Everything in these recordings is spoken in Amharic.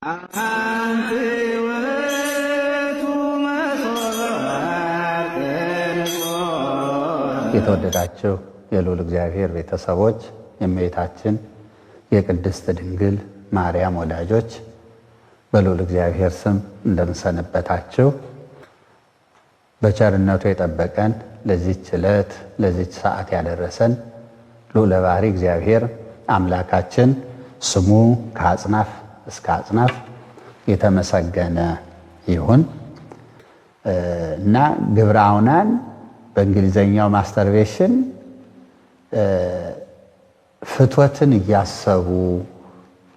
አንቲ ውእቱ መሶበ ወርቅ ንጹሕ። የተወደዳችሁ የልዑል እግዚአብሔር ቤተሰቦች፣ የእመቤታችን የቅድስት ድንግል ማርያም ወዳጆች፣ በልዑል እግዚአብሔር ስም እንደምንሰነበታችሁ። በቸርነቱ የጠበቀን፣ ለዚች ዕለት ለዚች ሰዓት ያደረሰን ልዑለ ባሕርይ እግዚአብሔር አምላካችን ስሙ ከአጽናፍ እስከ አጽናፍ የተመሰገነ ይሁን። እና ግብረ አውናን፣ በእንግሊዘኛው masturbation፣ ፍትወትን እያሰቡ፣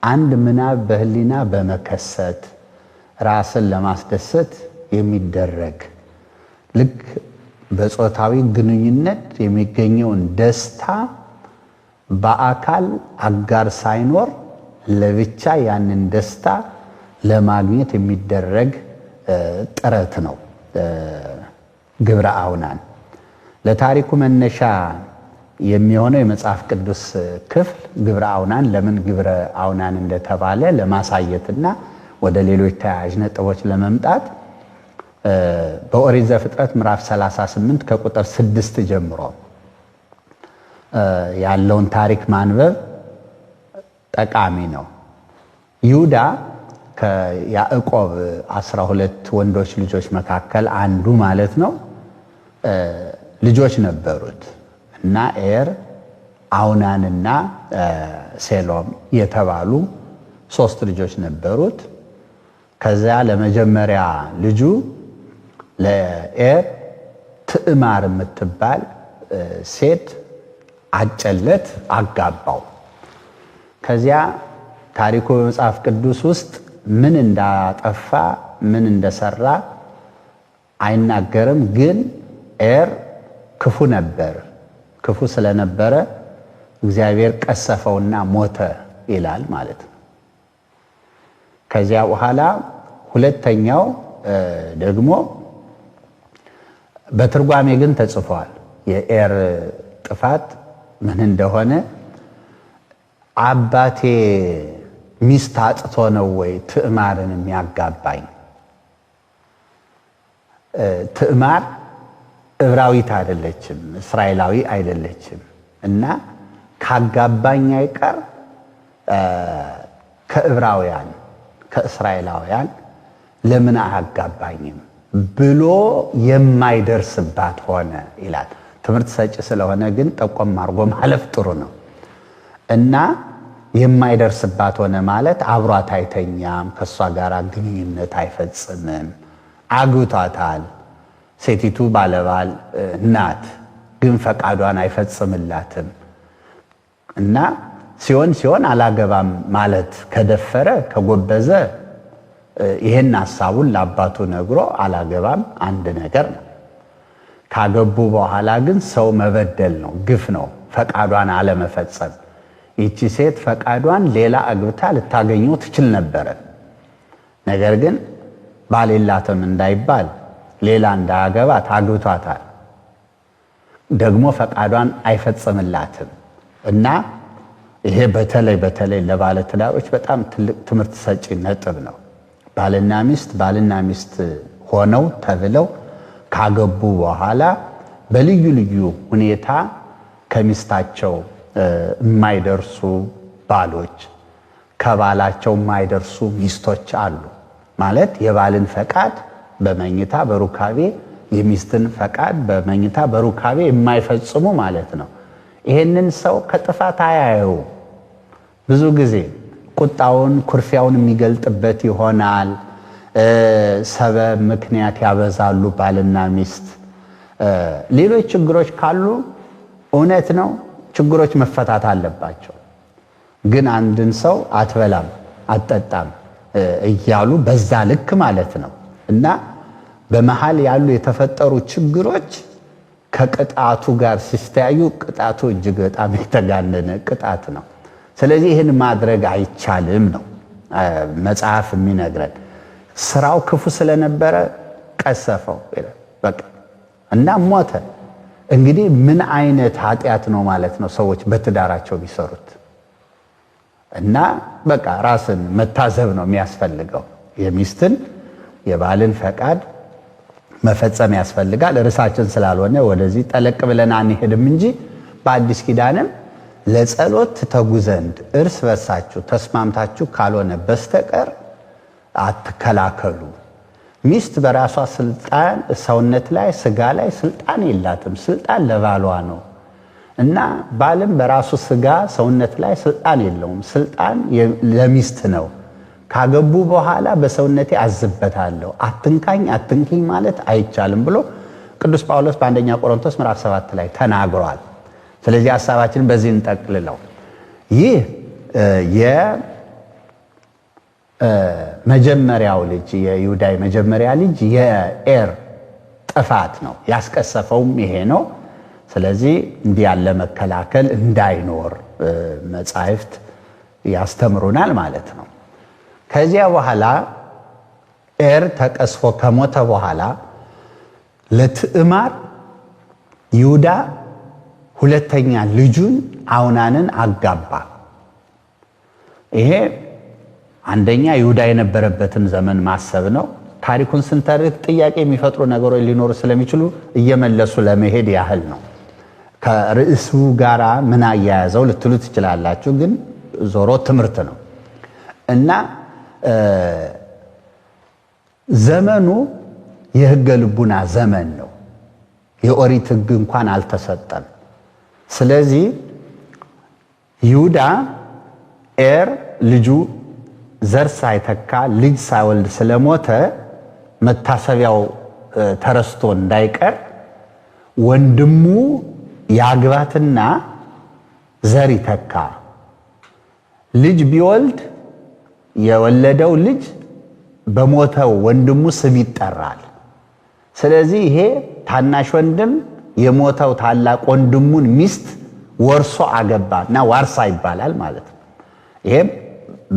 አንድ ምናብ በህሊና በመከሰት ራስን ለማስደሰት የሚደረግ፣ ልክ በጾታዊ ግንኙነት የሚገኘውን ደስታ በአካል አጋር ሳይኖር ለብቻ ያንን ደስታ ለማግኘት የሚደረግ ጥረት ነው ግብረ አውናን። ለታሪኩ መነሻ የሚሆነው የመጽሐፍ ቅዱስ ክፍል ግብረ አውናን ለምን ግብረ አውናን እንደተባለ ለማሳየትና ወደ ሌሎች ተያያዥ ነጥቦች ለመምጣት በኦሪት ዘፍጥረት ምዕራፍ 38 ከቁጥር 6 ጀምሮ ያለውን ታሪክ ማንበብ ጠቃሚ ነው። ይሁዳ ከያዕቆብ 12 ወንዶች ልጆች መካከል አንዱ ማለት ነው። ልጆች ነበሩት እና ኤር፣ አውናንና ሴሎም የተባሉ ሶስት ልጆች ነበሩት። ከዚያ ለመጀመሪያ ልጁ ለኤር ትዕማር የምትባል ሴት አጨለት፣ አጋባው። ከዚያ ታሪኩ በመጽሐፍ ቅዱስ ውስጥ ምን እንዳጠፋ ምን እንደሰራ አይናገርም። ግን ኤር ክፉ ነበር። ክፉ ስለነበረ እግዚአብሔር ቀሰፈውና ሞተ ይላል ማለት ነው። ከዚያ በኋላ ሁለተኛው ደግሞ በትርጓሜ ግን ተጽፏል። የኤር ጥፋት ምን እንደሆነ፣ አባቴ ሚስት አጥቶ ነው ወይ ትዕማርን የሚያጋባኝ? ትዕማር ዕብራዊት አይደለችም፣ እስራኤላዊ አይደለችም፣ እና ካጋባኝ አይቀር ከዕብራውያን ከእስራኤላውያን ለምን አያጋባኝም ብሎ የማይደርስባት ሆነ ይላል። ትምህርት ሰጪ ስለሆነ ግን ጠቆም አድርጎ ማለፍ ጥሩ ነው። እና የማይደርስባት ሆነ ማለት አብሯት አይተኛም፣ ከእሷ ጋር ግንኙነት አይፈጽምም። አግብቷታል። ሴቲቱ ባለባል ናት፣ ግን ፈቃዷን አይፈጽምላትም። እና ሲሆን ሲሆን አላገባም ማለት ከደፈረ፣ ከጎበዘ፣ ይሄን ሀሳቡን ለአባቱ ነግሮ አላገባም አንድ ነገር ነው። ካገቡ በኋላ ግን ሰው መበደል ነው፣ ግፍ ነው፣ ፈቃዷን አለመፈጸም። ይቺ ሴት ፈቃዷን ሌላ አግብታ ልታገኘው ትችል ነበረ። ነገር ግን ባል የላትም እንዳይባል፣ ሌላ እንዳያገባት አግብቷታል። ደግሞ ፈቃዷን አይፈጽምላትም። እና ይሄ በተለይ በተለይ ለባለ ትዳሮች በጣም ትልቅ ትምህርት ሰጪ ነጥብ ነው። ባልና ሚስት ባልና ሚስት ሆነው ተብለው ካገቡ በኋላ በልዩ ልዩ ሁኔታ ከሚስታቸው የማይደርሱ ባሎች፣ ከባላቸው የማይደርሱ ሚስቶች አሉ። ማለት የባልን ፈቃድ በመኝታ በሩካቤ፣ የሚስትን ፈቃድ በመኝታ በሩካቤ የማይፈጽሙ ማለት ነው። ይሄንን ሰው ከጥፋት አያየው። ብዙ ጊዜ ቁጣውን፣ ኩርፊያውን የሚገልጥበት ይሆናል። ሰበብ ምክንያት ያበዛሉ ባልና ሚስት። ሌሎች ችግሮች ካሉ እውነት ነው፣ ችግሮች መፈታት አለባቸው። ግን አንድን ሰው አትበላም አትጠጣም እያሉ በዛ ልክ ማለት ነው፣ እና በመሀል ያሉ የተፈጠሩ ችግሮች ከቅጣቱ ጋር ሲስተያዩ ቅጣቱ እጅግ በጣም የተጋነነ ቅጣት ነው። ስለዚህ ይህን ማድረግ አይቻልም ነው መጽሐፍ የሚነግረን። ስራው ክፉ ስለነበረ ቀሰፈው በቃ እና ሞተ። እንግዲህ ምን አይነት ኃጢአት ነው ማለት ነው ሰዎች በትዳራቸው ቢሰሩት? እና በቃ ራስን መታዘብ ነው የሚያስፈልገው። የሚስትን የባልን ፈቃድ መፈጸም ያስፈልጋል። ርዕሳችን ስላልሆነ ወደዚህ ጠለቅ ብለን አንሄድም እንጂ በአዲስ ኪዳንም ለጸሎት ትተጉ ዘንድ እርስ በርሳችሁ ተስማምታችሁ ካልሆነ በስተቀር አትከላከሉ። ሚስት በራሷ ስልጣን ሰውነት ላይ ስጋ ላይ ስልጣን የላትም። ስልጣን ለባሏ ነው። እና ባልም በራሱ ስጋ ሰውነት ላይ ስልጣን የለውም። ስልጣን ለሚስት ነው። ካገቡ በኋላ በሰውነቴ አዝበታለሁ፣ አትንካኝ አትንኪኝ ማለት አይቻልም ብሎ ቅዱስ ጳውሎስ በአንደኛ ቆሮንቶስ ምዕራፍ 7 ላይ ተናግሯል። ስለዚህ ሀሳባችንን በዚህ እንጠቅልለው። ይህ የመጀመሪያው ልጅ የይሁዳ የመጀመሪያ ልጅ የኤር ጥፋት ነው። ያስቀሰፈውም ይሄ ነው። ስለዚህ እንዲህ ያለ መከላከል እንዳይኖር መጻሕፍት ያስተምሩናል ማለት ነው። ከዚያ በኋላ ኤር ተቀስፎ ከሞተ በኋላ ለትዕማር ይሁዳ ሁለተኛ ልጁን አውናንን አጋባ። ይሄ አንደኛ ይሁዳ የነበረበትን ዘመን ማሰብ ነው። ታሪኩን ስንተርክ ጥያቄ የሚፈጥሩ ነገሮች ሊኖሩ ስለሚችሉ እየመለሱ ለመሄድ ያህል ነው። ከርዕሱ ጋራ ምን አያያዘው ልትሉ ትችላላችሁ፣ ግን ዞሮ ትምህርት ነው እና ዘመኑ የሕገ ልቡና ዘመን ነው። የኦሪት ሕግ እንኳን አልተሰጠም። ስለዚህ ይሁዳ ኤር ልጁ ዘር ሳይተካ ልጅ ሳይወልድ ስለሞተ መታሰቢያው ተረስቶ እንዳይቀር ወንድሙ ያግባትና ዘር ይተካ። ልጅ ቢወልድ የወለደው ልጅ በሞተው ወንድሙ ስም ይጠራል። ስለዚህ ይሄ ታናሽ ወንድም የሞተው ታላቅ ወንድሙን ሚስት ወርሶ አገባ እና ዋርሳ ይባላል ማለት ነው። ይሄም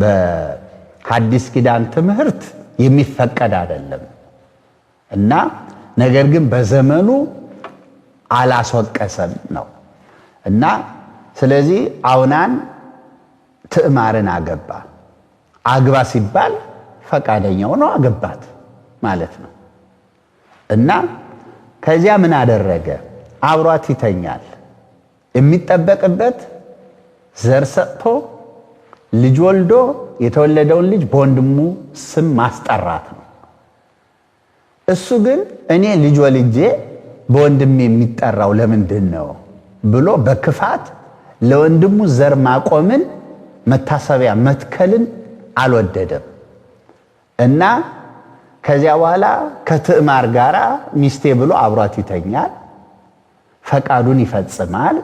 በሐዲስ ኪዳን ትምህርት የሚፈቀድ አይደለም እና ነገር ግን በዘመኑ አላስወቀሰም ነው እና ስለዚህ አውናን ትዕማርን አገባ። አግባ ሲባል ፈቃደኛ ሆኖ አገባት ማለት ነው። እና ከዚያ ምን አደረገ? አብሯት ይተኛል። የሚጠበቅበት ዘር ሰጥቶ ልጅ ወልዶ የተወለደውን ልጅ በወንድሙ ስም ማስጠራት ነው። እሱ ግን እኔ ልጅ ወልጄ በወንድሜ የሚጠራው ለምንድን ነው ብሎ በክፋት ለወንድሙ ዘር ማቆምን መታሰቢያ መትከልን አልወደደም። እና ከዚያ በኋላ ከትዕማር ጋራ ሚስቴ ብሎ አብሯት ይተኛል። ፈቃዱን ይፈጽማል፣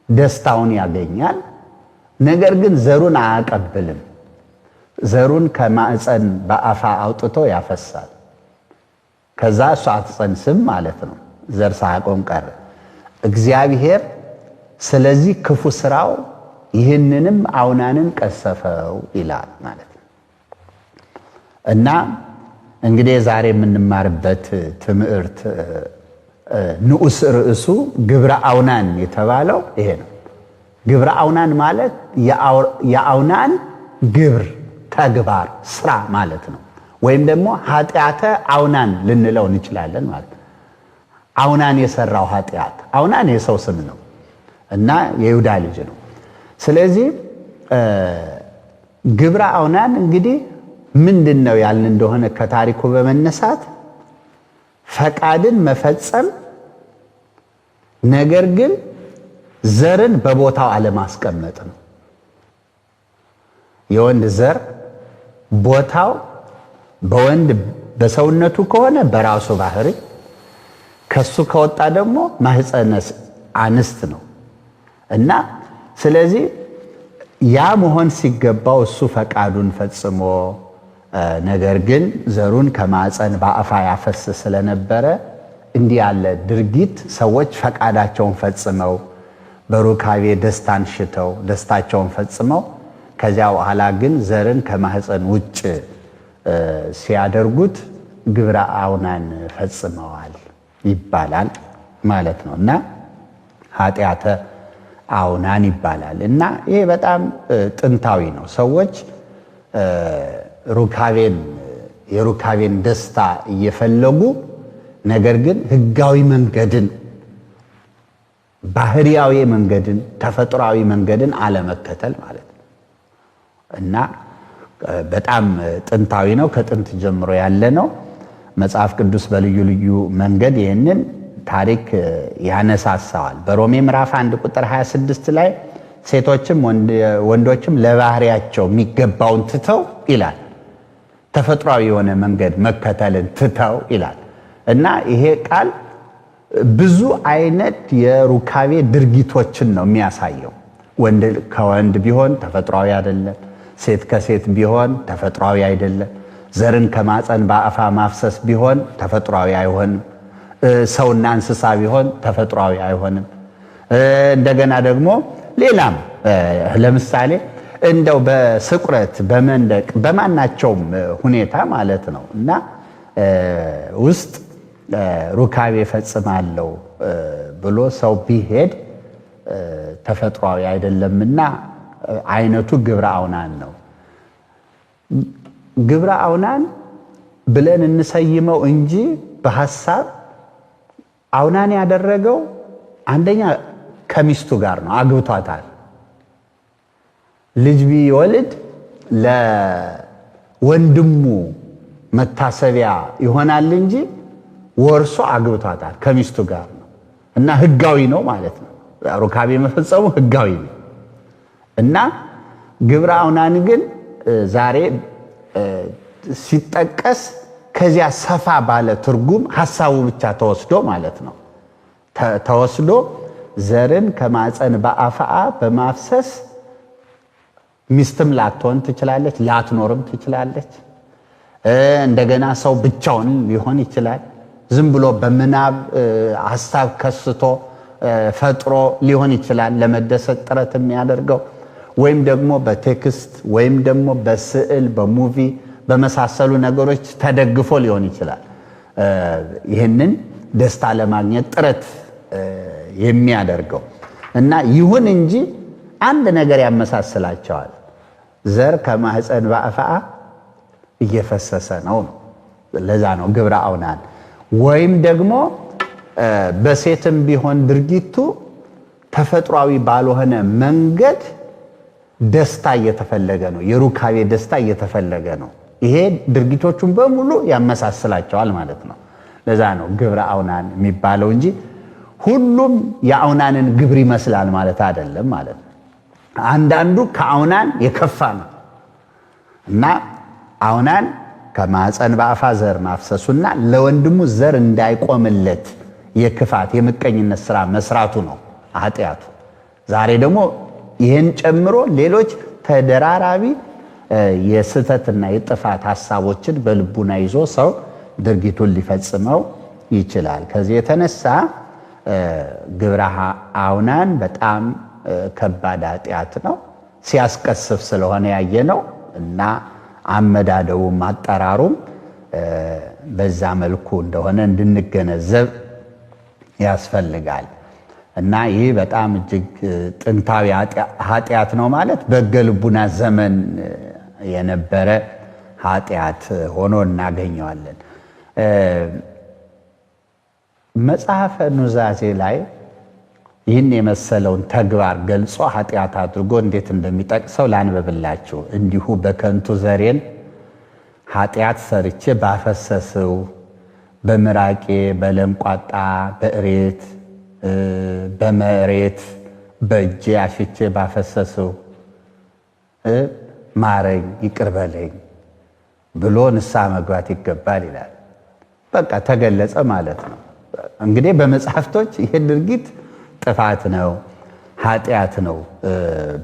ደስታውን ያገኛል። ነገር ግን ዘሩን አያቀብልም። ዘሩን ከማዕፀን በአፋ አውጥቶ ያፈሳል። ከዛ እሷ አትጸንስም ማለት ነው። ዘር ሳያቆም ቀረ። እግዚአብሔር ስለዚህ ክፉ ስራው ይህንንም አውናንን ቀሰፈው ይላል ማለት ነው። እና እንግዲህ ዛሬ የምንማርበት ትምህርት ንዑስ ርዕሱ ግብረ አውናን የተባለው ይሄ ነው። ግብረ አውናን ማለት የአውናን ግብር ተግባር ስራ ማለት ነው። ወይም ደግሞ ኃጢአተ አውናን ልንለው እንችላለን ማለት ነው። አውናን የሰራው ኃጢአት፣ አውናን የሰው ስም ነው እና የይሁዳ ልጅ ነው። ስለዚህ ግብረ አውናን እንግዲህ ምንድን ነው ያልን እንደሆነ ከታሪኩ በመነሳት ፈቃድን መፈጸም ነገር ግን ዘርን በቦታው አለማስቀመጥ ነው። የወንድ ዘር ቦታው በወንድ በሰውነቱ ከሆነ በራሱ ባህሪ፣ ከሱ ከወጣ ደግሞ ማህፀነ አንስት ነው እና ስለዚህ ያ መሆን ሲገባው እሱ ፈቃዱን ፈጽሞ ነገር ግን ዘሩን ከማህፀን በአፋ ያፈስ ስለነበረ እንዲህ ያለ ድርጊት ሰዎች ፈቃዳቸውን ፈጽመው በሩካቤ ደስታን ሽተው ደስታቸውን ፈጽመው ከዚያ በኋላ ግን ዘርን ከማህፀን ውጭ ሲያደርጉት ግብረ አውናን ፈጽመዋል ይባላል ማለት ነው። እና ኃጢአተ አውናን ይባላል። እና ይሄ በጣም ጥንታዊ ነው። ሰዎች ሩካቤን የሩካቤን ደስታ እየፈለጉ ነገር ግን ሕጋዊ መንገድን፣ ባህሪያዊ መንገድን፣ ተፈጥሯዊ መንገድን አለመከተል ማለት ነው። እና በጣም ጥንታዊ ነው። ከጥንት ጀምሮ ያለ ነው። መጽሐፍ ቅዱስ በልዩ ልዩ መንገድ ይህንን ታሪክ ያነሳሳዋል። በሮሜ ምዕራፍ 1 ቁጥር 26 ላይ ሴቶችም ወንዶችም ለባህሪያቸው የሚገባውን ትተው ይላል። ተፈጥሯዊ የሆነ መንገድ መከተልን ትተው ይላል። እና ይሄ ቃል ብዙ አይነት የሩካቤ ድርጊቶችን ነው የሚያሳየው። ወንድ ከወንድ ቢሆን ተፈጥሯዊ አይደለም። ሴት ከሴት ቢሆን ተፈጥሯዊ አይደለም። ዘርን ከማፀን በአፋ ማፍሰስ ቢሆን ተፈጥሯዊ አይሆንም። ሰውና እንስሳ ቢሆን ተፈጥሯዊ አይሆንም። እንደገና ደግሞ ሌላም ለምሳሌ እንደው በስቁረት፣ በመንደቅ፣ በማናቸውም ሁኔታ ማለት ነው እና ውስጥ ሩካቤ ፈጽማለሁ ብሎ ሰው ቢሄድ ተፈጥሯዊ አይደለምና አይነቱ ግብረ አውናን ነው። ግብረ አውናን ብለን እንሰይመው እንጂ በሐሳብ አውናን ያደረገው አንደኛ ከሚስቱ ጋር ነው፣ አግብቷታል። ልጅ ቢወልድ ለወንድሙ መታሰቢያ ይሆናል እንጂ ወርሶ አግብቷታል፣ ከሚስቱ ጋር ነው እና ሕጋዊ ነው ማለት ነው። ሩካቤ መፈጸሙ ሕጋዊ ነው። እና ግብረ አውናን ግን ዛሬ ሲጠቀስ ከዚያ ሰፋ ባለ ትርጉም ሐሳቡ ብቻ ተወስዶ ማለት ነው፣ ተወስዶ ዘርን ከማፀን በአፍአ በማፍሰስ ሚስትም ላትሆን ትችላለች፣ ላትኖርም ትችላለች። እንደገና ሰው ብቻውን ሊሆን ይችላል። ዝም ብሎ በምናብ ሐሳብ ከስቶ ፈጥሮ ሊሆን ይችላል ለመደሰት ጥረት የሚያደርገው፣ ወይም ደግሞ በ text ወይም ደግሞ በስዕል፣ በ movie በመሳሰሉ ነገሮች ተደግፎ ሊሆን ይችላል። ይህንን ደስታ ለማግኘት ጥረት የሚያደርገው። እና ይሁን እንጂ አንድ ነገር ያመሳስላቸዋል። ዘር ከማህፀን በአፍአ እየፈሰሰ ነው ነው። ለዛ ነው ግብረ አውናን። ወይም ደግሞ በሴትም ቢሆን ድርጊቱ ተፈጥሯዊ ባልሆነ መንገድ ደስታ እየተፈለገ ነው። የሩካቤ ደስታ እየተፈለገ ነው። ይሄ ድርጊቶቹን በሙሉ ያመሳስላቸዋል ማለት ነው። ለዛ ነው ግብረ አውናን የሚባለው እንጂ ሁሉም የአውናንን ግብር ይመስላል ማለት አይደለም ማለት ነው። አንዳንዱ ከአውናን የከፋ ነው። እና አውናን ከማፀን በአፋ ዘር ማፍሰሱና ለወንድሙ ዘር እንዳይቆምለት የክፋት የምቀኝነት ስራ መስራቱ ነው ኃጢአቱ። ዛሬ ደግሞ ይህን ጨምሮ ሌሎች ተደራራቢ የስህተትና የጥፋት ሐሳቦችን በልቡና ይዞ ሰው ድርጊቱን ሊፈጽመው ይችላል። ከዚህ የተነሳ ግብረ አውናን በጣም ከባድ ኃጢአት ነው። ሲያስቀስፍ ስለሆነ ያየነው እና አመዳደቡም አጠራሩም በዛ መልኩ እንደሆነ እንድንገነዘብ ያስፈልጋል። እና ይህ በጣም እጅግ ጥንታዊ ኃጢአት ነው ማለት በሕገ ልቡና ዘመን የነበረ ኃጢአት ሆኖ እናገኘዋለን። መጽሐፈ ኑዛዜ ላይ ይህን የመሰለውን ተግባር ገልጾ ኃጢአት አድርጎ እንዴት እንደሚጠቅሰው ላንብብላችሁ። እንዲሁ በከንቱ ዘሬን ኃጢአት ሰርቼ ባፈሰስው በምራቄ፣ በለምቋጣ፣ በእሬት፣ በመሬት በእጄ አሽቼ ባፈሰስው ማረኝ ይቅር በለኝ ብሎ ንስሐ መግባት ይገባል ይላል። በቃ ተገለጸ ማለት ነው። እንግዲህ በመጽሐፍቶች ይሄ ድርጊት ጥፋት ነው፣ ኃጢአት ነው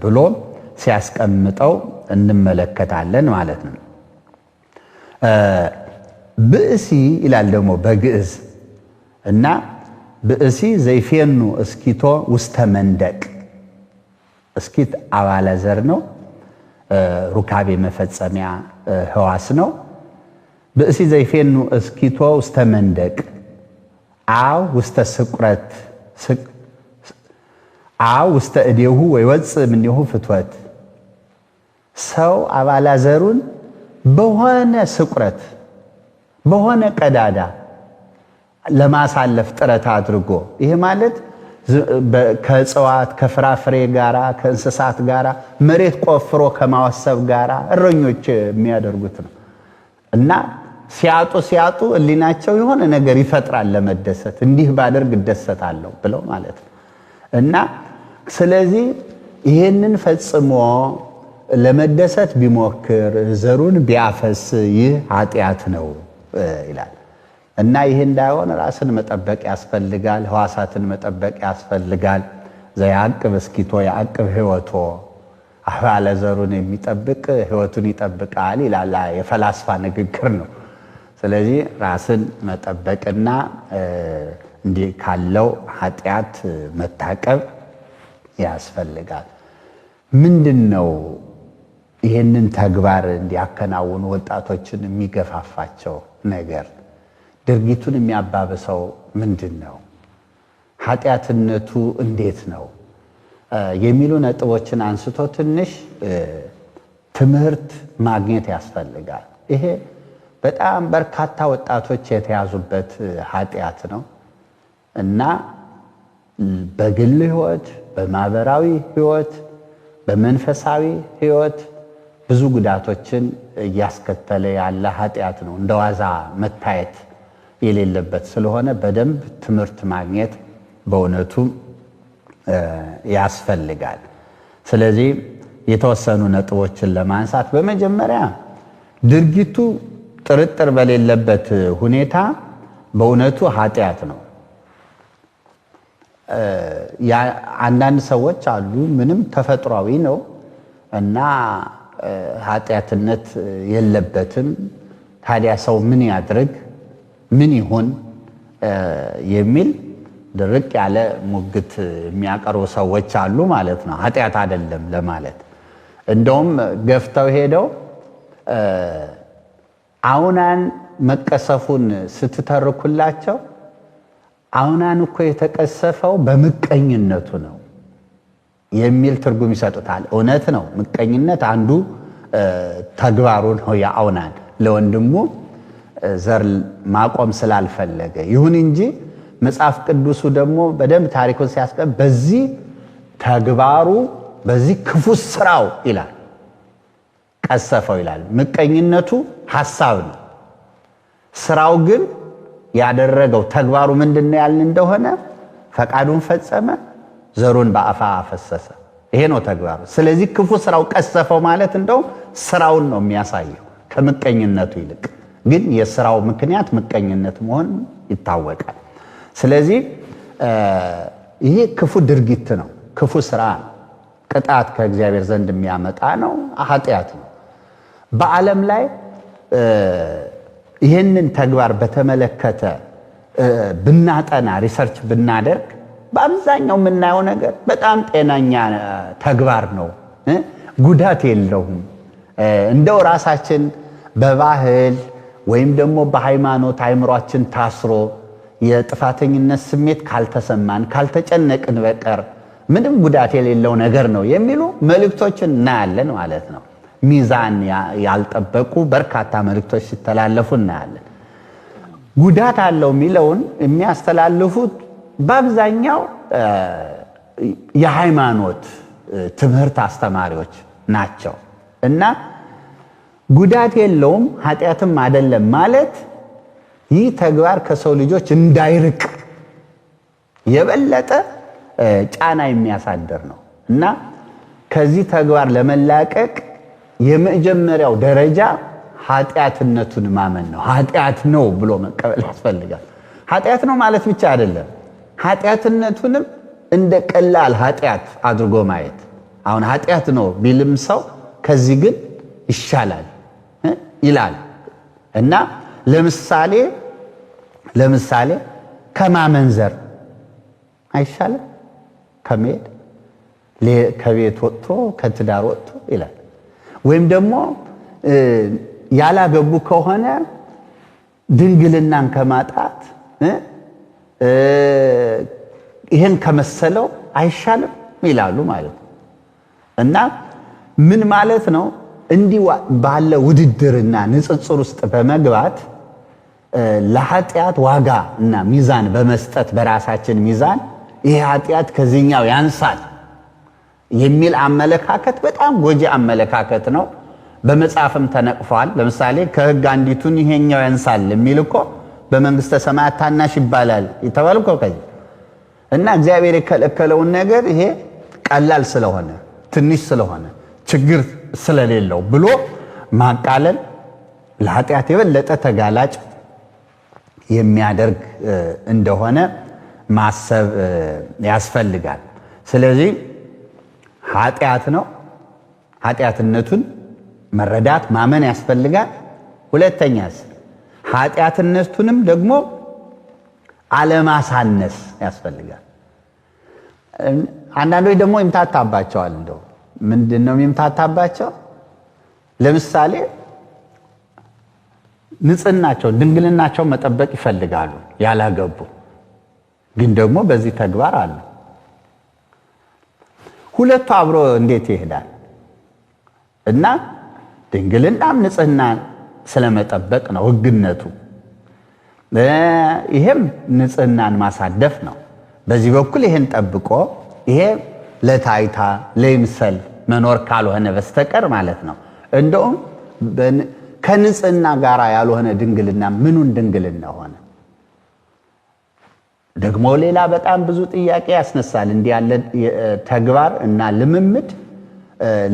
ብሎ ሲያስቀምጠው እንመለከታለን ማለት ነው። ብእሲ ይላል ደግሞ በግዕዝ፣ እና ብእሲ ዘይፌኑ እስኪቶ ውስተ መንደቅ። እስኪት አባለ ዘር ነው፣ ሩካቤ መፈጸሚያ ህዋስ ነው። ብእሲ ዘይፌኑ እስኪቶ ውስተ መንደቅ አው ውስተ ስቁረት አው ውስተ እዴሁ ወይወፅእ እምኔሁ ፍትወት። ሰው አባላዘሩን በሆነ ስቁረት በሆነ ቀዳዳ ለማሳለፍ ጥረት አድርጎ፣ ይሄ ማለት ከእጽዋት ከፍራፍሬ ጋራ ከእንስሳት ጋራ መሬት ቆፍሮ ከማወሰብ ጋራ እረኞች የሚያደርጉት ነው። እና ሲያጡ ሲያጡ ሕሊናቸው የሆነ ነገር ይፈጥራል ለመደሰት፣ እንዲህ ባደርግ እደሰታለሁ ብለው ማለት ነው። እና ስለዚህ ይህንን ፈጽሞ ለመደሰት ቢሞክር ዘሩን ቢያፈስ ይህ ኃጢአት ነው ይላል። እና ይህ እንዳይሆን ራስን መጠበቅ ያስፈልጋል። ሕዋሳትን መጠበቅ ያስፈልጋል። ዘያዕቅብ እስኪቶ ያዕቅብ ሕይወቶ፣ አባለ ዘሩን የሚጠብቅ ሕይወቱን ይጠብቃል ይላል። የፈላስፋ ንግግር ነው። ስለዚህ ራስን መጠበቅና እንዲህ ካለው ኃጢአት መታቀብ ያስፈልጋል። ምንድን ነው ይህንን ተግባር እንዲያከናውኑ ወጣቶችን የሚገፋፋቸው ነገር? ድርጊቱን የሚያባብሰው ምንድን ነው? ኃጢአትነቱ እንዴት ነው? የሚሉ ነጥቦችን አንስቶ ትንሽ ትምህርት ማግኘት ያስፈልጋል። ይሄ በጣም በርካታ ወጣቶች የተያዙበት ኃጢአት ነው እና በግል ሕይወት፣ በማህበራዊ ሕይወት፣ በመንፈሳዊ ሕይወት ብዙ ጉዳቶችን እያስከተለ ያለ ኃጢአት ነው። እንደ ዋዛ መታየት የሌለበት ስለሆነ በደንብ ትምህርት ማግኘት በእውነቱ ያስፈልጋል። ስለዚህ የተወሰኑ ነጥቦችን ለማንሳት፣ በመጀመሪያ ድርጊቱ ጥርጥር በሌለበት ሁኔታ በእውነቱ ኃጢአት ነው። አንዳንድ ሰዎች አሉ፣ ምንም ተፈጥሯዊ ነው እና ኃጢአትነት የለበትም፣ ታዲያ ሰው ምን ያድርግ፣ ምን ይሁን የሚል ድርቅ ያለ ሙግት የሚያቀርቡ ሰዎች አሉ ማለት ነው። ኃጢአት አይደለም ለማለት እንደውም ገፍተው ሄደው አውናን መቀሰፉን ስትተርኩላቸው አውናን እኮ የተቀሰፈው በምቀኝነቱ ነው የሚል ትርጉም ይሰጡታል። እውነት ነው። ምቀኝነት አንዱ ተግባሩ ነው የአውናን፣ ለወንድሙ ዘር ማቆም ስላልፈለገ። ይሁን እንጂ መጽሐፍ ቅዱሱ ደግሞ በደንብ ታሪኩን ሲያስቀምጥ በዚህ ተግባሩ፣ በዚህ ክፉ ስራው ይላል፣ ቀሰፈው ይላል። ምቀኝነቱ ሐሳብ ነው። ስራው ግን ያደረገው ተግባሩ ምንድነው ያልን እንደሆነ ፈቃዱን ፈጸመ፣ ዘሩን በአፋ አፈሰሰ። ይሄ ነው ተግባሩ። ስለዚህ ክፉ ስራው ቀሰፈው ማለት እንደው ስራውን ነው የሚያሳየው ከምቀኝነቱ ይልቅ፣ ግን የስራው ምክንያት ምቀኝነት መሆን ይታወቃል። ስለዚህ ይሄ ክፉ ድርጊት ነው፣ ክፉ ስራ ነው፣ ቅጣት ከእግዚአብሔር ዘንድ የሚያመጣ ነው፣ ኃጢአት ነው። በዓለም ላይ ይህንን ተግባር በተመለከተ ብናጠና፣ research ብናደርግ በአብዛኛው የምናየው ነገር በጣም ጤነኛ ተግባር ነው፣ ጉዳት የለውም። እንደው ራሳችን በባህል ወይም ደግሞ በሃይማኖት አይምሯችን ታስሮ የጥፋተኝነት ስሜት ካልተሰማን፣ ካልተጨነቅን በቀር ምንም ጉዳት የሌለው ነገር ነው የሚሉ መልእክቶችን እናያለን ማለት ነው። ሚዛን ያልጠበቁ በርካታ መልእክቶች ሲተላለፉ እናያለን። ጉዳት አለው የሚለውን የሚያስተላልፉት በአብዛኛው የሃይማኖት ትምህርት አስተማሪዎች ናቸው። እና ጉዳት የለውም፣ ኃጢአትም አይደለም ማለት ይህ ተግባር ከሰው ልጆች እንዳይርቅ የበለጠ ጫና የሚያሳድር ነው። እና ከዚህ ተግባር ለመላቀቅ የመጀመሪያው ደረጃ ኃጢአትነቱን ማመን ነው። ኃጢአት ነው ብሎ መቀበል ያስፈልጋል። ኃጢአት ነው ማለት ብቻ አይደለም፣ ኃጢአትነቱንም እንደ ቀላል ኃጢአት አድርጎ ማየት። አሁን ኃጢአት ነው ቢልም ሰው ከዚህ ግን ይሻላል ይላል። እና ለምሳሌ ከማመንዘር አይሻልም ከመሄድ፣ ከቤት ወጥቶ ከትዳር ወጥቶ ይላል። ወይም ደግሞ ያላገቡ ከሆነ ድንግልናን ከማጣት ይሄን ከመሰለው አይሻልም? ይላሉ ማለት ነው። እና ምን ማለት ነው? እንዲህ ባለ ውድድርና ንጽጽር ውስጥ በመግባት ለኃጢአት ዋጋ እና ሚዛን በመስጠት በራሳችን ሚዛን ይሄ ኃጢአት ከዚህኛው ያንሳል የሚል አመለካከት በጣም ጎጂ አመለካከት ነው። በመጽሐፍም ተነቅፏል። ለምሳሌ ከሕግ አንዲቱን ይሄኛው ያንሳል የሚል እኮ በመንግስተ ሰማያት ታናሽ ይባላል የተባለ እኮ ከዚህ እና እግዚአብሔር የከለከለውን ነገር ይሄ ቀላል ስለሆነ ትንሽ ስለሆነ ችግር ስለሌለው ብሎ ማቃለል ለኃጢአት የበለጠ ተጋላጭ የሚያደርግ እንደሆነ ማሰብ ያስፈልጋል። ስለዚህ ኃጢአት ነው። ኃጢአትነቱን መረዳት ማመን ያስፈልጋል። ሁለተኛስ ኃጢአትነቱንም ደግሞ አለማሳነስ ያስፈልጋል። አንዳንዶች ደግሞ ይምታታባቸዋል። እንደው ምንድን ነው የሚምታታባቸው? ለምሳሌ ንጽህናቸውን ድንግልናቸውን መጠበቅ ይፈልጋሉ ያላገቡ፣ ግን ደግሞ በዚህ ተግባር አሉ። ሁለቱ አብሮ እንዴት ይሄዳል? እና ድንግልናም ንጽህና ስለመጠበቅ ነው ሕግነቱ። ይሄም ንጽህናን ማሳደፍ ነው። በዚህ በኩል ይሄን ጠብቆ ይሄ ለታይታ ለይምሰል መኖር ካልሆነ በስተቀር ማለት ነው። እንደውም ከንጽህና ጋር ያልሆነ ድንግልና ምኑን ድንግልና ሆነ? ደግሞ ሌላ በጣም ብዙ ጥያቄ ያስነሳል። እንዲህ ያለ ተግባር እና ልምምድ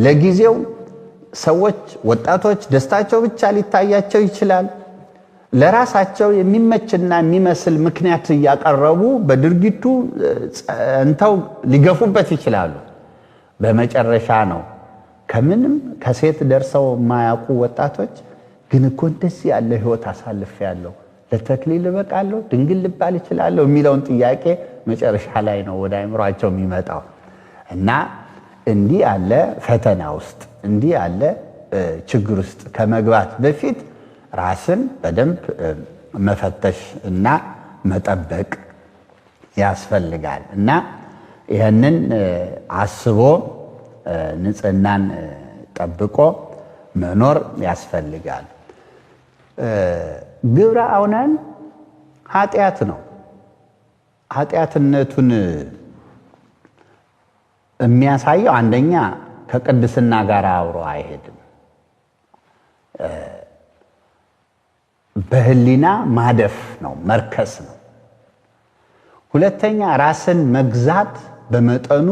ለጊዜው ሰዎች ወጣቶች ደስታቸው ብቻ ሊታያቸው ይችላል። ለራሳቸው የሚመችና የሚመስል ምክንያት እያቀረቡ በድርጊቱ ጸንተው ሊገፉበት ይችላሉ። በመጨረሻ ነው ከምንም ከሴት ደርሰው የማያውቁ ወጣቶች ግን እኮ እንደዚህ ያለ ሕይወት አሳልፌያለሁ፣ ለተክሊል እበቃለሁ፣ ድንግል ልባል እችላለሁ የሚለውን ጥያቄ መጨረሻ ላይ ነው ወደ አእምሯቸው የሚመጣው። እና እንዲህ ያለ ፈተና ውስጥ እንዲህ ያለ ችግር ውስጥ ከመግባት በፊት ራስን በደንብ መፈተሽ እና መጠበቅ ያስፈልጋል። እና ይህንን አስቦ ንጽህናን ጠብቆ መኖር ያስፈልጋል። ግብረ አውናን ኃጢአት ነው። ኃጢአትነቱን የሚያሳየው አንደኛ ከቅድስና ጋር አብሮ አይሄድም። በህሊና ማደፍ ነው፣ መርከስ ነው። ሁለተኛ ራስን መግዛት በመጠኑ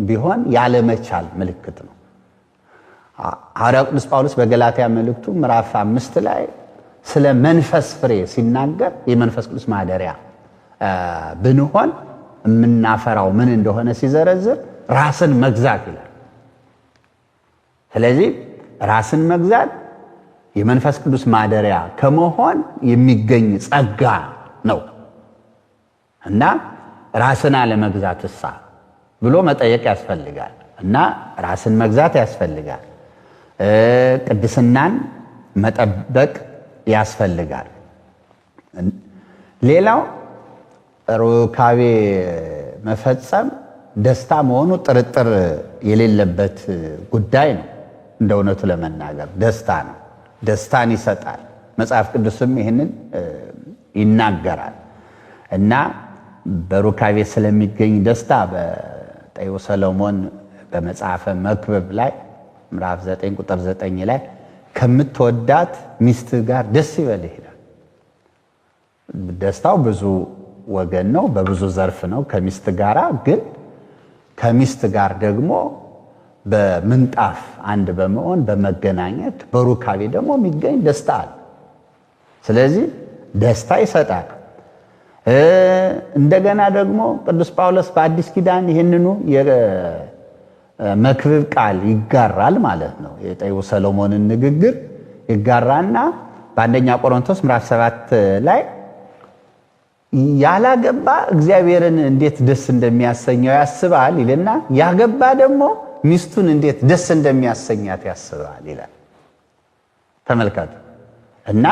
ቢሆን ያለመቻል ምልክት ነው። ሐዋርያው ቅዱስ ጳውሎስ በገላትያ መልእክቱ ምዕራፍ 5 ላይ ስለ መንፈስ ፍሬ ሲናገር የመንፈስ ቅዱስ ማደሪያ ብንሆን የምናፈራው ምን እንደሆነ ሲዘረዝር ራስን መግዛት ይላል። ስለዚህ ራስን መግዛት የመንፈስ ቅዱስ ማደሪያ ከመሆን የሚገኝ ጸጋ ነው። እና ራስን አለመግዛት እሳ ብሎ መጠየቅ ያስፈልጋል። እና ራስን መግዛት ያስፈልጋል። ቅድስናን መጠበቅ ያስፈልጋል። ሌላው ሩካቤ መፈጸም ደስታ መሆኑ ጥርጥር የሌለበት ጉዳይ ነው። እንደ እውነቱ ለመናገር ደስታ ነው፣ ደስታን ይሰጣል። መጽሐፍ ቅዱስም ይህንን ይናገራል። እና በሩካቤ ስለሚገኝ ደስታ በጠቢቡ ሰሎሞን በመጽሐፈ መክብብ ላይ ምዕራፍ 9 ቁጥር 9 ላይ ከምትወዳት ሚስት ጋር ደስ ይበልህ ይላል። ደስታው ብዙ ወገን ነው፣ በብዙ ዘርፍ ነው። ከሚስት ጋራ ግን ከሚስት ጋር ደግሞ በምንጣፍ አንድ በመሆን በመገናኘት በሩካቤ ደግሞ የሚገኝ ደስታ አለ። ስለዚህ ደስታ ይሰጣል። እንደገና ደግሞ ቅዱስ ጳውሎስ በአዲስ ኪዳን ይህንኑ የመክብብ ቃል ይጋራል ማለት ነው። የጠቢቡ ሰሎሞንን ንግግር ይጋራና በአንደኛ ቆሮንቶስ ምዕራፍ 7 ላይ ያላገባ እግዚአብሔርን እንዴት ደስ እንደሚያሰኘው ያስባል ይልና ያገባ ደግሞ ሚስቱን እንዴት ደስ እንደሚያሰኛት ያስባል ይላል። ተመልከቱ። እና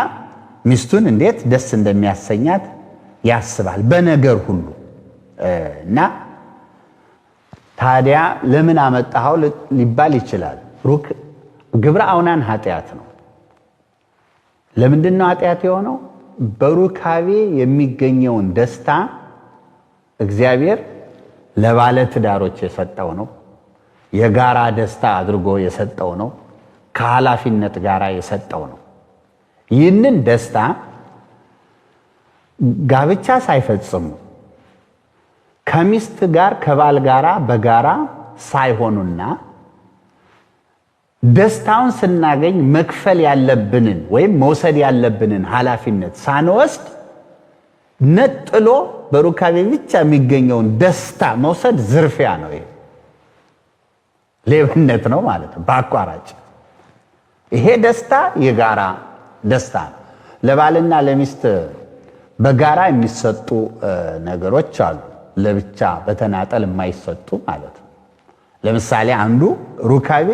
ሚስቱን እንዴት ደስ እንደሚያሰኛት ያስባል በነገር ሁሉ። እና ታዲያ ለምን አመጣኸው ሊባል ይችላል። ግብረ አውናን ኃጢአት ነው። ለምንድን ነው ኃጢአት የሆነው? በሩካቤ የሚገኘውን ደስታ እግዚአብሔር ለባለ ትዳሮች የሰጠው ነው። የጋራ ደስታ አድርጎ የሰጠው ነው። ከኃላፊነት ጋር የሰጠው ነው። ይህንን ደስታ ጋብቻ ሳይፈጽሙ ከሚስት ጋር ከባል ጋር በጋራ ሳይሆኑና ደስታውን ስናገኝ መክፈል ያለብንን ወይም መውሰድ ያለብንን ኃላፊነት ሳንወስድ ነጥሎ በሩካቤ ብቻ የሚገኘውን ደስታ መውሰድ ዝርፊያ ነው። ይሄ ሌብነት ነው ማለት ነው በአቋራጭ። ይሄ ደስታ የጋራ ደስታ ነው። ለባልና ለሚስት በጋራ የሚሰጡ ነገሮች አሉ፣ ለብቻ በተናጠል የማይሰጡ ማለት ነው። ለምሳሌ አንዱ ሩካቤ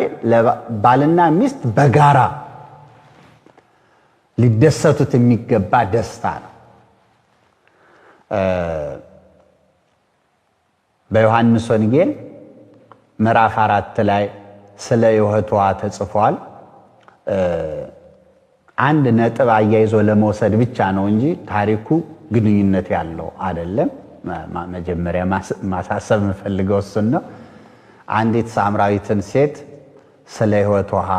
ባልና ሚስት በጋራ ሊደሰቱት የሚገባ ደስታ ነው። በዮሐንስ ወንጌል ምዕራፍ 4 ላይ ስለ ሕይወት ውኃ ተጽፏል። አንድ ነጥብ አያይዞ ለመውሰድ ብቻ ነው እንጂ ታሪኩ ግንኙነት ያለው አይደለም። መጀመሪያ ማሳሰብ የምፈልገው እሱን ነው። አንዲት ሳምራዊትን ሴት ስለ ሕይወት ውኃ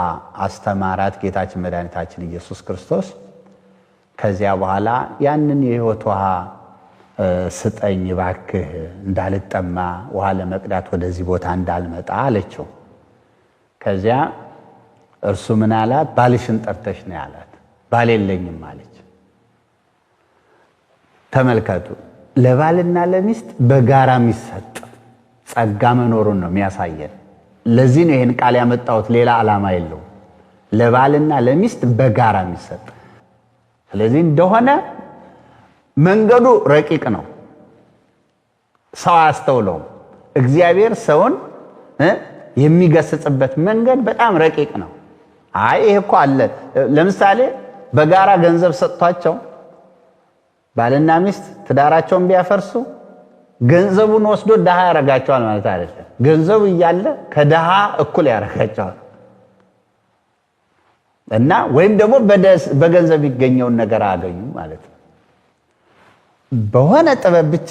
አስተማራት ጌታችን መድኃኒታችን ኢየሱስ ክርስቶስ። ከዚያ በኋላ ያንን የሕይወት ውኃ ስጠኝ እባክህ፣ እንዳልጠማ ውሃ ለመቅዳት ወደዚህ ቦታ እንዳልመጣ አለችው። ከዚያ እርሱ ምን አላት? ባልሽን ጠርተሽ ነው ያላት። ባል የለኝም አለች። ተመልከቱ፣ ለባልና ለሚስት በጋራ የሚሰጥ ጸጋ መኖሩን ነው የሚያሳየን። ለዚህ ነው ይሄን ቃል ያመጣሁት፣ ሌላ ዓላማ የለውም። ለባልና ለሚስት በጋራ የሚሰጥ። ስለዚህ እንደሆነ መንገዱ ረቂቅ ነው፣ ሰው አያስተውለውም። እግዚአብሔር ሰውን የሚገስጽበት መንገድ በጣም ረቂቅ ነው። አይ ይሄ እኮ አለ። ለምሳሌ በጋራ ገንዘብ ሰጥቷቸው ባልና ሚስት ትዳራቸውን ቢያፈርሱ ገንዘቡን ወስዶ ድሃ ያረጋቸዋል ማለት አይደለም። ገንዘቡ እያለ ከድሃ እኩል ያረጋቸዋል እና ወይም ደግሞ በገንዘብ የሚገኘውን ነገር አያገኙም ማለት ነው። በሆነ ጥበብ ብቻ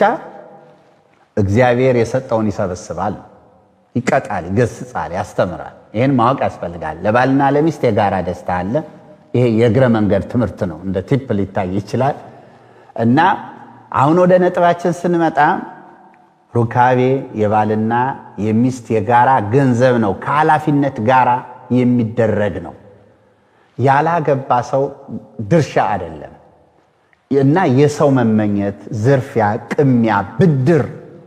እግዚአብሔር የሰጠውን ይሰበስባል፣ ይቀጣል፣ ይገስጻል፣ ያስተምራል። ይሄን ማወቅ ያስፈልጋል። ለባልና ለሚስት የጋራ ደስታ አለ። ይሄ የእግረ መንገድ ትምህርት ነው፣ እንደ tip ሊታይ ይችላል። እና አሁን ወደ ነጥባችን ስንመጣ ሩካቤ የባልና የሚስት የጋራ ገንዘብ ነው፣ ከኃላፊነት ጋራ የሚደረግ ነው። ያላገባ ሰው ድርሻ አይደለም። እና የሰው መመኘት፣ ዝርፊያ፣ ቅሚያ፣ ብድር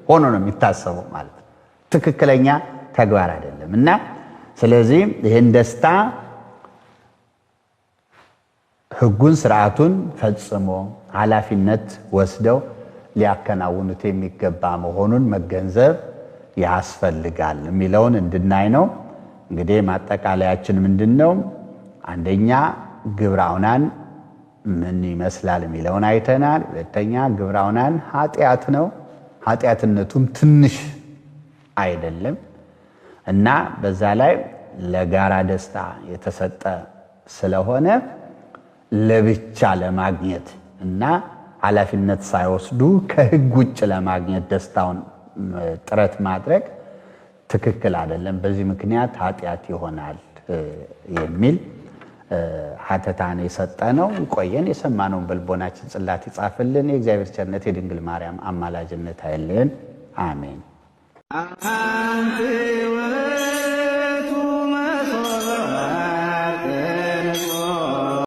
ሆኖ ነው የሚታሰበው ማለት ነው። ትክክለኛ ተግባር አይደለም። እና ስለዚህ ይሄን ደስታ ሕጉን ስርዓቱን ፈጽሞ ኃላፊነት ወስደው ሊያከናውኑት የሚገባ መሆኑን መገንዘብ ያስፈልጋል የሚለውን እንድናይ ነው። እንግዲህ ማጠቃለያችን ምንድነው? አንደኛ ግብረ አውናን ምን ይመስላል የሚለውን አይተናል። ሁለተኛ ግብረ አውናን ኃጢአት ነው። ኃጢአትነቱም ትንሽ አይደለም እና በዛ ላይ ለጋራ ደስታ የተሰጠ ስለሆነ ለብቻ ለማግኘት እና ኃላፊነት ሳይወስዱ ከሕግ ውጭ ለማግኘት ደስታውን ጥረት ማድረግ ትክክል አይደለም። በዚህ ምክንያት ኃጢአት ይሆናል የሚል ሀተታን የሰጠነው። ቆየን። የሰማነውን በልቦናችን ጽላት ይጻፍልን። የእግዚአብሔር ቸርነት የድንግል ማርያም አማላጅነት አይለየን። አሜን። አንቲ